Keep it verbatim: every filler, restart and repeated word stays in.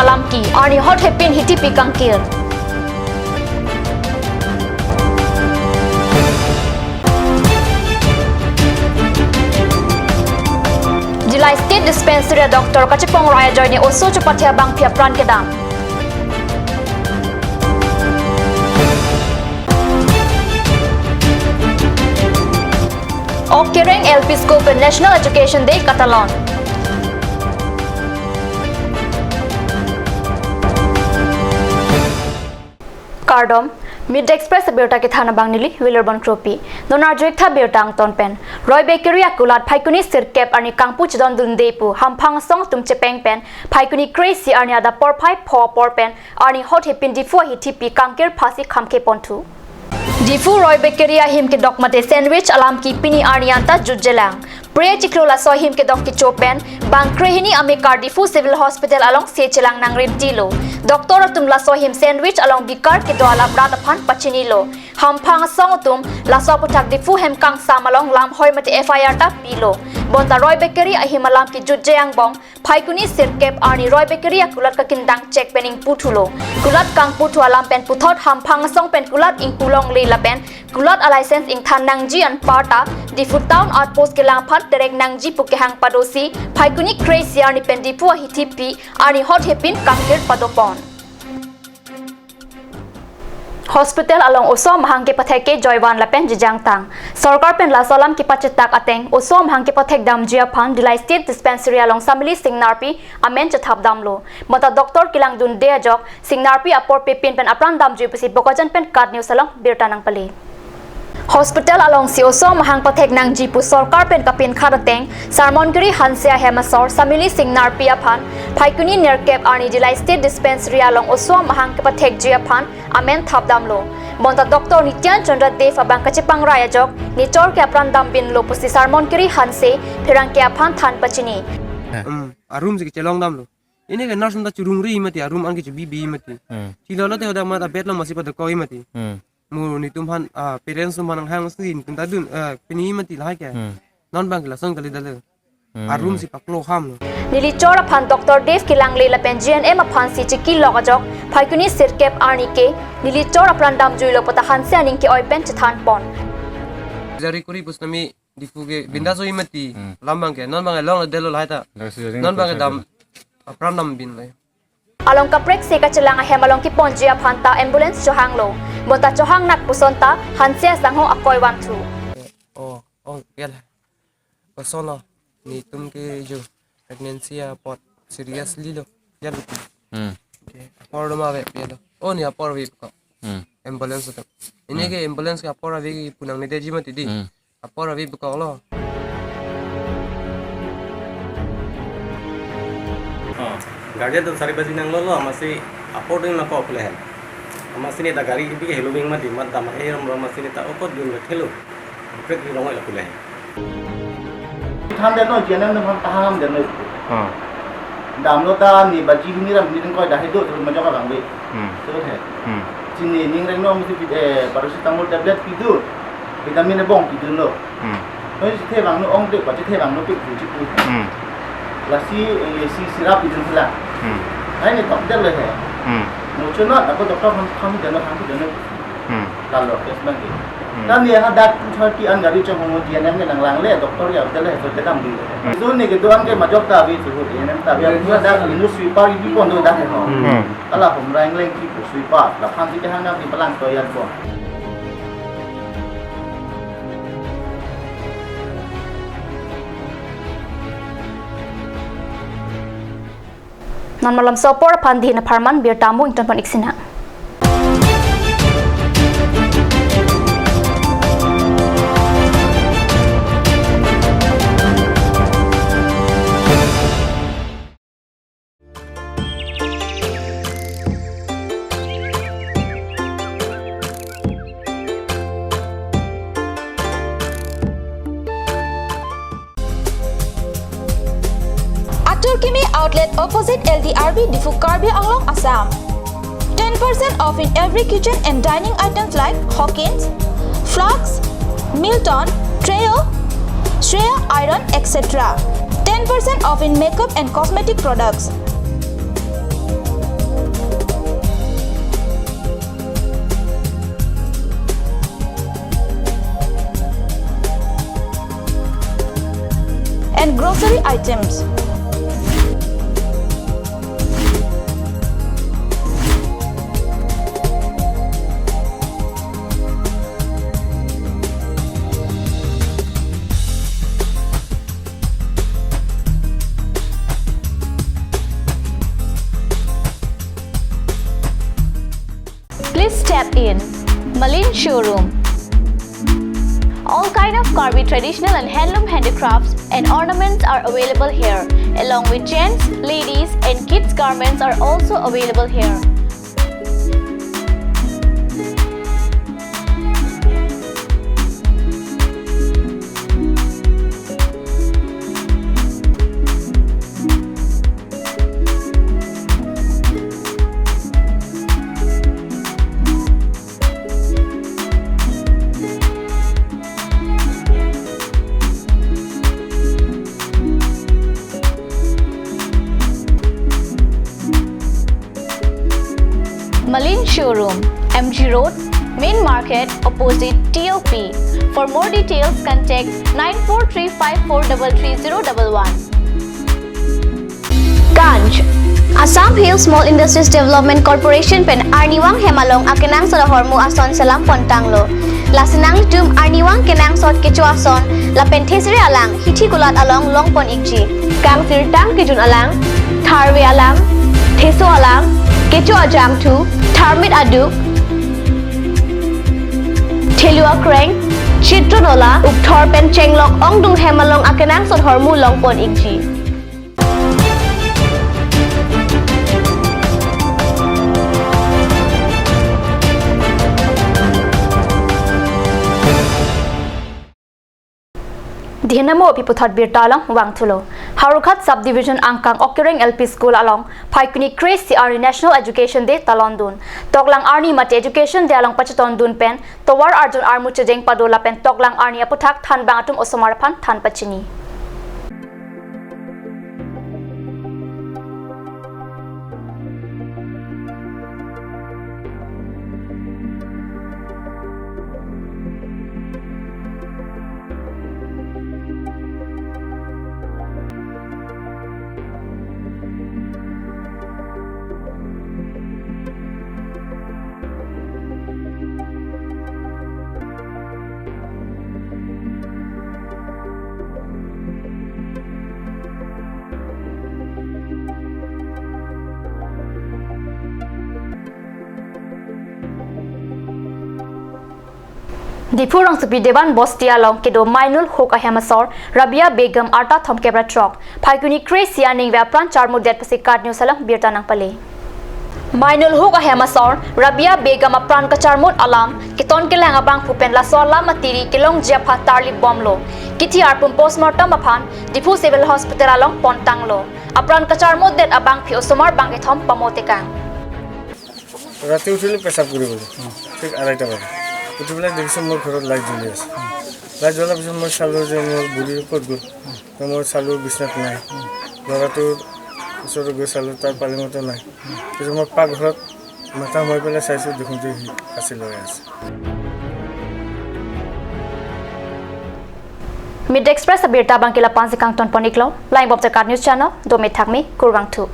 Alam ke arni hot hepin hithi pi kangkir. Dillai State Dispensary a doctor kachepongrai ajoine oso chepathe abangpi apran kedam. Ok Kereng L P School pen National Education Day katalon. Kardom, Midday Express abirta kethan abang neli Wilarbon Kropi. Non arju-ik tha birta angton pen. Roy Bakery akulat Phaikuni sirkep arni kangpu chedondunde pu hamphang asong atum chepeng pen Phaikuni kre-isi arni adap porphai pho apor pen arni hot hepin Diphu ahithi pi kangkir phasi khamkhe ponthu. Diphu Roy Bakery ahim kedok mate sandwich alam ke pini arni anta jutjelang. Pre chiklo laso ahim kedok kecho pen bang krehini amekar Diphu Civil Hospital along se chelang nangrimtilo. Doctor atum laso ahim sandwich along bikar kedo alam rat aphan pachinilo. Hamphang asong atum laso aputhak Diphu hem kangsam along lamhoi mate F I R ta pilo. Bonta Roy Bakery ahim alam ke jutje angbong Phaikuni sirkep arni Roy Bakery akulat kakindang chek pen ingpu thulo. Kulat kangpu thu alam pen puthot hamphang asong pen kulat ingpu longle lapen kulat a license ingthan nangji anparta Diphu Town Outpost kelang aphan terek nangji pu kehang padosi Phaikuni kre-isi arni pen Diphu ahithi pi arni hot hepin kangkir padopon. Hospital along oso amahang kepathek ke joivan lapen jijangtang. Sorkar pen laso alam kepachetak ateng oso amahang kepathek damji aphan Dillai State Dispensary along Samili Singnarpi amen chethap damlo. Bonta doctor kelangdunde ajok Singnarpi apor pepin pen apran damji pusi Bokajan pen KAT News along birta nangpale. Hospital alongsi oso amahang pathek nangji pu sorkar pen kapinkhat ateng Sarmonkiri Hanse ahem asor Samili Singnarpi aphan Phaikuni nerkep arni Dillai State Dispensary along oso amahang kepathekji aphan amen thap damlo. Bonta Doctor Nityan Chandra Dev abang kachepangrai ajok nechor ke apran dambinlo pusi Sarmonkiri Hanse pherangke aphan than pachini. Hmm, arum si kechelong damlo. Ini ke nurse ta churungri mati, arum an ke chubibi mati. Hmm. Chilolo te hodak mata bed lo masi pada koi mati. Hmm. Mo netum aphan, ah, parents atum aphan nanghang si netum ta dun, ah, pini mati lahai ke. Hmm. Non bang ke lason kali dale. Hmm. Arum si paklo ham lo. Neli chor aphan Doctor Dev kelangle lapen G N M aphan si chiki lok ajok Phaikuni sirkep arni ke neli chor apran damjuilo puta Hanse aning ke-oi pen chethan pon. Jari kuri pusnami Diphu ke binda soi mati. Hmm. Lam bang ke, non bang ke long delo lahai ta. Lasi jari non bang ke dam apran dambin lai. Along kaprek se kachelang ahem along keponji aphan ta ambulance chohanglo. Bonta chohang nak puson ta Hanse asangho akoi vanthu. Oh, oh, ya lah. Kosolo, netum ke jo pregnancy apot seriously lo. Ya betul. Hmm. Oke, apor rumah ave ya lo. Oh, ni apor ave ko. Hmm. Ambulance to. Ini ke ambulance ke apor ave pu nangnedetji mati di. Hmm. Apor ave bekok lo. Oh, guardian atum sari baji nanglo lo, amatsi apor dun nangkok pule hem. Amatsi ne ta gari ibi ke hello wing mati, mat dam ahe rom rom amatsi ne ta okot dun ke hello. Pret ni rong lo pule hem. Than deno, G N M atum aphan taham deno. Hmm. Damlo ta ni baji hini ram hini koi dah do, terus majok abang be. Hmm. Terus he. Hmm. Chini ning reng no mesti, eh, paracetamol tablet pidu. Vitamin bong pidunlo. Hmm. Noi chethe abang no ong de, pa chethe abang no pik du chipu. Hmm. Lasi, eh, si sirap pidun pula. Hmm. Hai ni tok der le he. Hmm. No chunot, ako doctor ham, ham deno, ham deno. Hmm. Kalo, yes bang ke. Hmm. Tani hadak two thirty an gari chong homo G N M ke nanglangle, doctor ya hotel he, so kedam di. Hmm. So ni kedo-an ke majok ta abi, so G N M ta abi, hmm, hadak inu sweeper ibi kondo dah he ho. Hmm. Kala hom rang leng ki pu sweeper, la phan si kehang na di pelang toyan ko. Non malomso apor aphan dei apharman birta mo ington pon-ik sinang. Atur Kimi Outlet, opposite L D R B, Diphu, Karbi Anglong, Assam. Ten percent off in every kitchen and dining items like Hawkins, flasks, Milton, Treo, Shreya iron, et cetera. Ten percent off in makeup and cosmetic products. Grocery items. Please step in. Malin Showroom. All kind of Karbi traditional and handloom handicrafts and ornaments are available here, along with gents, ladies, and kids garments are also available here. Malin Showroom, M G Road, Main Market, opposite T O P. For more details, contact nine four three five four double three zero double one. Ganj. Assam Hill Small Industries Development Corporation pen arnivang hem along akenangsot ahormu ason selam pontanglo. Lasi nanglitum arnivang kenangsot kecho ason lapen thesere alang hithi kulat along longpon ikji. Kangsirtang kejun alang, tharve alang, theso alang, kecho ajangthu, tharmit aduk, thelu akreng, chitron ola, ukthor pen chenglok ongdung hem along akenangsot ahormu longpon ikji. Dihinamo pi puthot birta along vangthulo. Howraghat Subdivision angkang Okireng L P School along Phaikuni kre-isi arni National Education Day talondun. Toklang arni mate Education Day along pachetondun pen tovar arjun armu chejeng pado lapen toklang arni aputhak thanbang atum osomar aphan than pachini. Diphu Rongsopi Dewan Bosti along kedo Mainul Hok ahem asor Rabia Begum arta thomkep ra throk Phaikuni kre-isi aningve apran charmutdet pusi KAT News along birta nangpale. Mainul Hok ahem asor Rabia Begum apran kacharmut alam keton kelang abangphu pen laso alam atiri kelongji aphan tarlip bomlo. Kithi arpum postmortem aphan Diphu Civil Hospital along pontanglo. Apran kacharmutdet abangpi osomar bangkethom pamotekang. ৰাতি উঠিলোঁ পেচাব কৰিবলৈ, ঠিক আঢ়ৈটা বজাত। উঠি পেলাই দেখিছোঁ মোৰ ঘৰত লাইট জ্বলি আছে। লাইট জ্বলাৰ পিছত মই চালোঁ যে মোৰ বুঢ়ী ক'ত গ'ল। তো মই চালোঁ বিচনাত নাই। ল'ৰাটোৰ ওচৰত গৈ চালোঁ, তাৰ পালেঙতো নাই। পিছত মই পাকঘৰত মাথা সোমাই পেলাই চাইছোঁ, দেখোন যে সি ফাঁচি লগাই আছে। Mid Express abirta abangke la-an pensi kangton pon iklo, laingbom KAT News Channel, dome thakme, kurvangthu.